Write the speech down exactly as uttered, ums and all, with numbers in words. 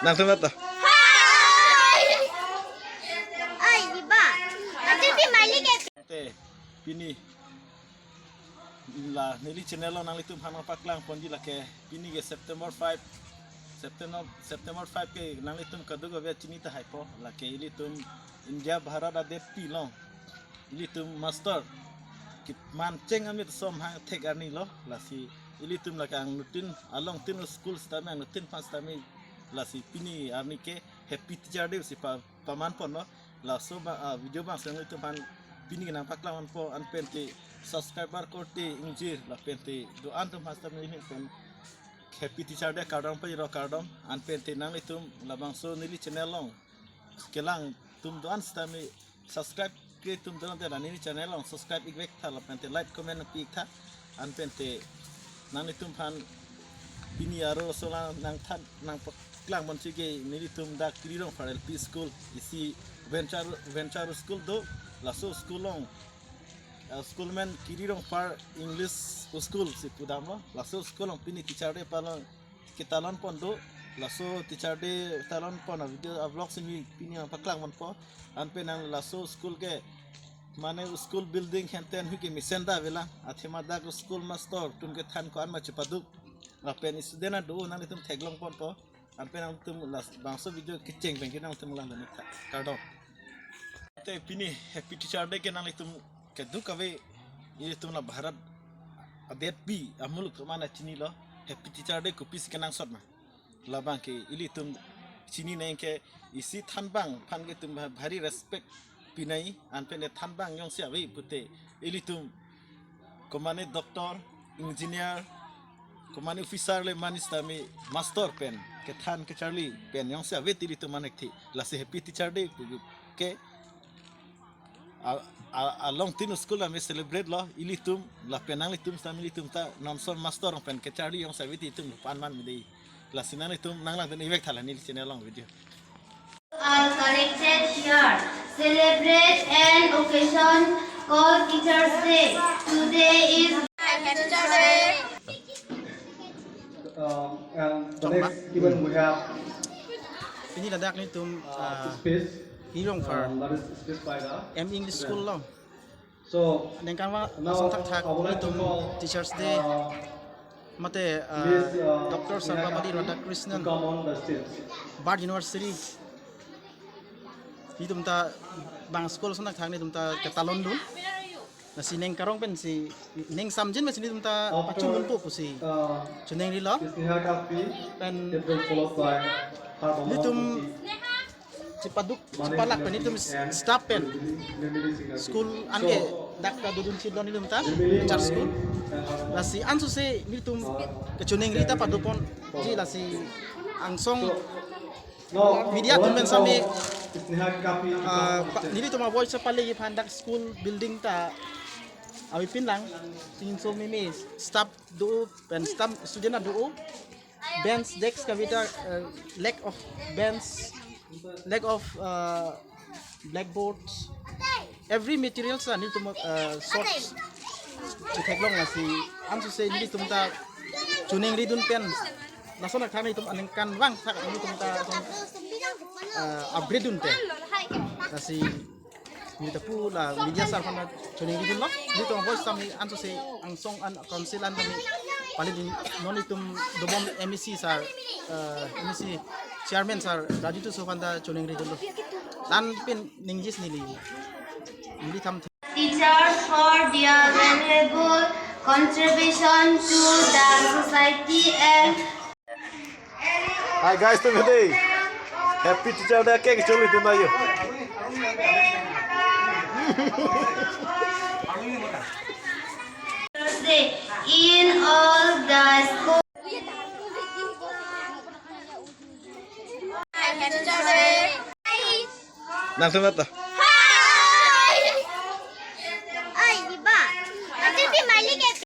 Nangtum ta. Hai. Ai, di ba? Ate pi mali ke. Te, pini la neli channel along nanglitum aphan nangpaklang ponji lake pini ke September five, September, September five ke nanglitum kadokave chini tahai po, lake ilitum India Bharat adetpi along ilitum master keman cheng amit ason hang thek arni lo, lasi ilitum lake angnuttin alongtin school sitame angnuttin aphan sitame lasi pini arni ke Happy Teacher Day si pa paman ponlo. Laso ba, ah, video bang seng ilitum aphan pini nangpaklang ponpo, anpen te subscriber korte ingjir lapen te do-an atum aphan sitame pen Happy Teacher Day kardom pajirlo kardom, anpen te nanglitum labangso neli channel along kelang atum do-an sitame subscribe-kre atum do-an te neli channel along subscribe ik vek tha lapen te like comment pi ik tha, anpen te nanglitum aphan pini arloso la nangthan nangpaklang ponji ke nelitum dak Kiri Rongphar L P School isi venture venture school do, laso school along, ah, school amen Kiri Rongphar English School si pudamlo, laso school along pini Teacher Day palon ketalon pon do, laso Teacher Day talon pon a video a vlog si neli pini nangpaklang ponpo, anpen nang laso school ke mane school building henten hui ke mesen ta avelang, athema dak school master atum kethan ko-an ma chepaduk, lapen student ado nanglitum theklong ponpo, anpen nangtum labangso video kecheng pen ke nangtum langdun ik tha. Kardom. Te pini Happy Teacher Day ke nanglitum kadokave ilitum la Bharat adetpi amuluk atum an chinilo Happy Teacher Day kopisi kenangsot ma. Labang ke ilitum chinine ke isi thanbang aphan ke itum bha-, bhari respect pinoi, anpen thanbang jongsi ave pute ilitum komane doctor, engineer, komane officer le mane sitame master pen kethan kecharli pen jongsi ave te ilitum an hekthi. Lasi Happy Teacher Day pu ke a, a, alongtin school ame celebrate lo ilitum, lapen nanglitum sitame ilitum ta nonson master pen kecharli jongsi ave te itum pan man mede. Lasi nanglitum nanglangdun ik vek tha la neli channel along video. Are collected here. Celebrate an occasion called Teachers' Day. Today is Um, and the Chokma. Next event we have Pini ladak nelitum, uh, ah, speech, Kiri Rongphar, um, that is speech by the M E English School student. Lo. So, ningkan va now asong thakthak I would like to nelitum call, Teachers' Day, uh, mate, uh, Miss, uh, Doctor Neha Sarvepalli Kapil Radhakrishnan to come on the stage. Bard University. Nelitum ta bang school asong thakthak nelitum ta ketalondun. Lasi ning karong pensi, ning samjin pensi nelitum ta pachunpo pusi choningri lo. Sneha Kapil, pen it will followed by Harmon nelitum Mohan Kuki, chepaduk, Manik chepalak pen nelitum Singh, staff pen Mimili Singh. School an ke dak ta dodun chit lo nelitum ta, Mimili, Teacher School. Manik, and Harmon. Lasi ansose nelitum kechoningri ta padoponji lasi angsong media atum pen sami, ah, pa-, nelitum avoid sa pale iphan dak school building ta avepin lang, pinso mimi staff do pen staff student do, bench desk kave ta, eh, lack of bench, lack of, uh, blackboards, every materials ta nelitum, uh, short chetheklong lasi ansose nelitum ta choningridun pen lason akhang nelitum aningkanvang thak nelitum ta, uh, upgrade dun pen lasi nelitum ta pu la media sir aphan choningridunlo. Nelitum avoid sami ansose angsong an council an kami pali dun, non nelitum dobom M E C sir, uh, M E C chairman sir Raju Tisso aphan ta choningridunlo. Lapen ningjis neli, neli tham. Teachers for their valuable contribution to the society and Hi guys, tum hedi. Happy Teacher Day cake choli tum ayo. Teachers Day in all the schools. Nang semat ta?